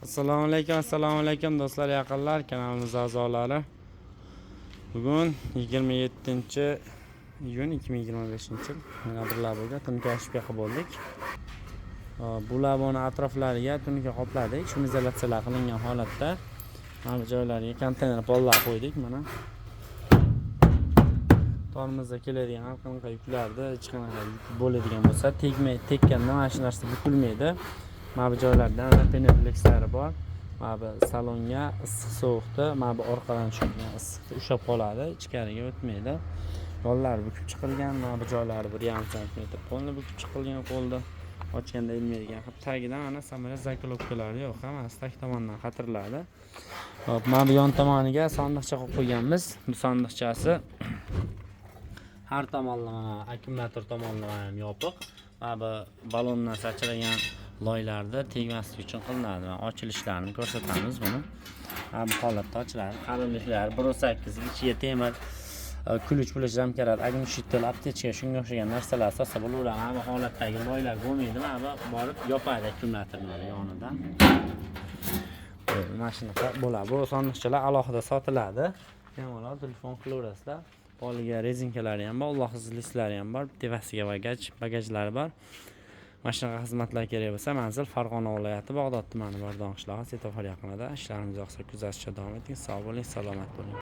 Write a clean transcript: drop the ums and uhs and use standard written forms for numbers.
Assalomu alaykum, assalomu alaykum, do'stlar, yaqinlar, kanalimiz a'zolari. Bugun 27 iyun 2025 yil. Yana bir laboga tunuka ochib bo'ldik. Bu laboni atroflariga tunuka qopladik. Шумоизоляция lar qilingan holatda mana bu joylarga konteyner pollar qo'ydik mana. Tormozda keladigan har qanaqa yuklarni, hech qanaqa yuk bo'ladigan bo'lsa, tegmay, tekkanda mana shu narsa bukilmaydi. Mana bu joylarda mana пеноплексlari bor. Mana bu salonga issiq sovuqda mana bu orqadan tushadigan issiqni ushlab qoladi, ichkariga o'tmaydi. Yo'llari bukib chiqilgan, mana bu joylari 1,5 santimetr polni bukib chiqilgan, qo'lda ochganda ilmaydigan qilib. Tagidan mana samolyot заклёпка lari yo'q, hammasi tag tomondan qatiriladi. Hop, mana bu yon tomoniga sandiqcha qo'yib qo'yganmiz. Bu sandiqchasi har tomonlama, akkumulyator tomonlama ham yopiq. Mana bu balondan sachragan loylarda tegmaslik uchun qilinadi. Mana ochilishlarini ko'rsatamiz buni. Mana bu holatda ochiladi. Qalinliklari 1,8, ichiga temir ключ puluch zamkarat, огнетушитель, аптечка, shunga o'xshagan narsalar solsa bo'laveradi. Mana bu holatdagi loylar bo'lmaydi. Mana bu borib yopadi akkumulyatorni yonidan. Mana shunaqa bo'ladi. Bu sandiqchalar alohida sotiladi. Bemalol telefon qilaverasizlar. Poliga rezinkalari ham bor, lostlari ham bor, tepasiga bagajlari bor. Mana shunaqa xizmatlar kerak bo'lsa, manzil Farg'ona viloyati, Bag'dod tumani, Bardon qishlog'i, svetofor yaqinida. Ishlarimiz yoqsa, kuzatishda davom eting. Sog' bo'ling, salomat bo'ling.